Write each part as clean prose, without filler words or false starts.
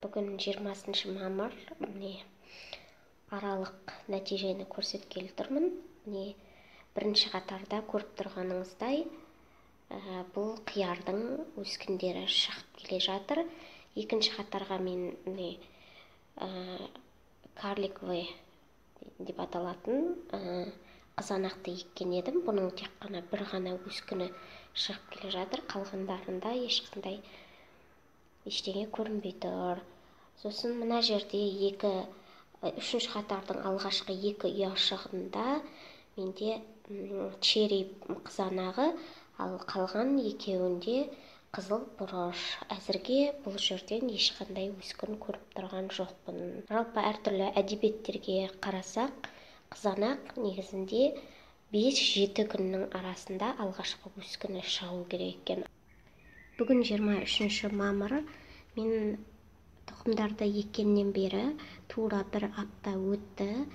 Бүгін 20 мамыр, міне аралық нәтижені көрсеткелі тұрмын. Міне бірінші қатарда көріп тұрғаныңыздай, бұл қиярдың өскіндері шығып келе жатыр. Екінші қатарға мен міне карликовый деп аталатын қызанақты еккен едім. Бұның тек қана бір ғана өскіні шығып келе жатыр, қалғандарында ешқандай ештеңе көрінбей тұр. Сосын мына жерде үшінші қатардың алғашқы екі ұяшығында менде черри қызанағы, ал қалған екеуінде қызыл бұрыш. Әзірге бұл жерден ешқандай өскін көріп тұрған жоқпын. Жалпы әртүрлі әдебиеттерге қарасақ, қызанақ негізінде 5-7 күннің арасында алғашқы өскіні шығу керек екен. Бүгін 23 мамыр. Мен тұқымдарды еккеннен бері тура бір апта өтті.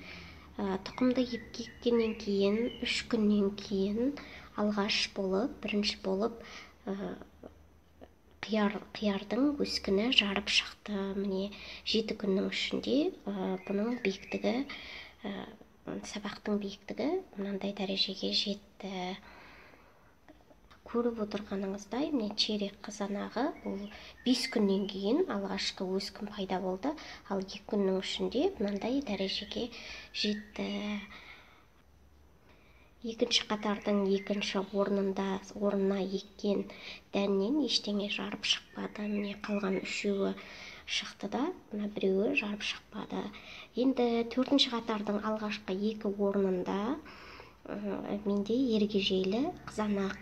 Тұқымды еккеннен кейін 3 күннен кейін алғаш болып, бірінші болып қиярдың өскіні жарып шықты. Міне 7 күннің ішінде бұның биіктігі, сабақтың биіктігі мынандай дәрежеге жетті. Көріп отырғаныңыздай, міне черри қызанағы бұл 5 күннен кейін алғашқы өскін пайда болды, ал 2 күннің ішінде мынандай дәрежеге жетті. Екінші қатардың екінші орнына еккен дәннен ештеңе жарып шықпады. Міне қалған үшеуі шықты да, мына біреуі жарып шықпады. Енді төртінші қатардың алғашқы екі орнында менде ергежейлі қызанақ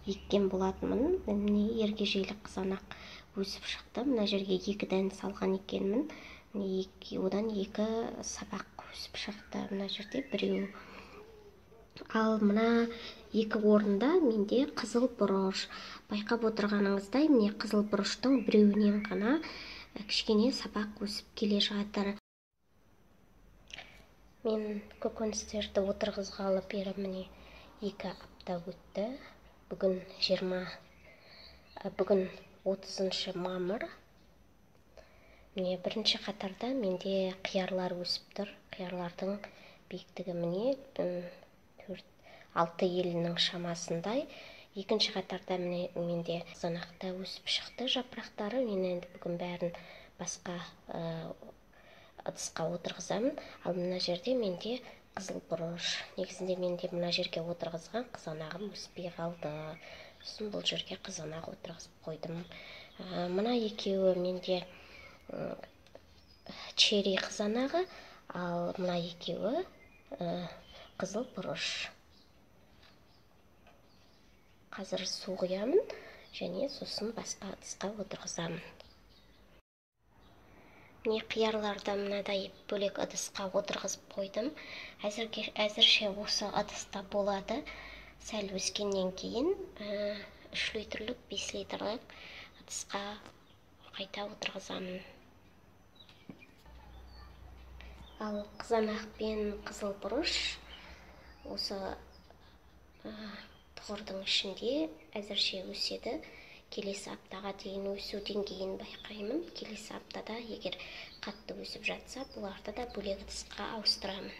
еккен болатынмын. Міне ергежейлі қызанақ өсіп шықты. Мына жерге 2 дән салған екенмін. Міне одан 2 сабақ өсіп шықты. Мына жерде біреу. Ал мына екі орында менде қызыл бұрыш. Байқап отырғаныңыздай, міне қызыл бұрыштың біреуінен ғана кішкене сабақ өсіп келе жатыр. Мен көкөністерді отырғызғалы бері міне 2 апта өтті. Бүгін 30 мамыр. Міне бірінші қатарда менде қиярлар өсіп тұр. Қиярлардың биіктігі міне 4-6 елінің шамасындай. Екінші қатарда міне менде қызанақта өсіп шықты жапырақтары. Мен енді бүгін бәрін басқа ыдысқа отырғызамын. Ал мына жерде менде қызыл бұрыш. Негізінде менде мына жерге отырғызған қызанағым өспей қалды. Сосын бұл жерге қызанақ отырғызып қойдым. Мына екеуі менде черри қызанағы, ал мына екеуі қызыл бұрыш. Қазір су құямын және сосын басқа ыдысқа отырғызамын. Міне қиярларды мынадай бөлек ыдысқа отырғызып қойдым. Әзірше осы ыдыста болады. Сәл өскеннен кейін 3 литрлік, 5 литрлік ыдысқа қайта отырғызамын. Ал қызанақ пен қызыл бұрыш осы тұғырдың ішінде әзірше өседі. Келесі аптаға дейін өсу деңгейін байқаймын. Келесі аптада егер қатты өсіп жатса, бұларды да бөлек ыдысқа ауыстырамын.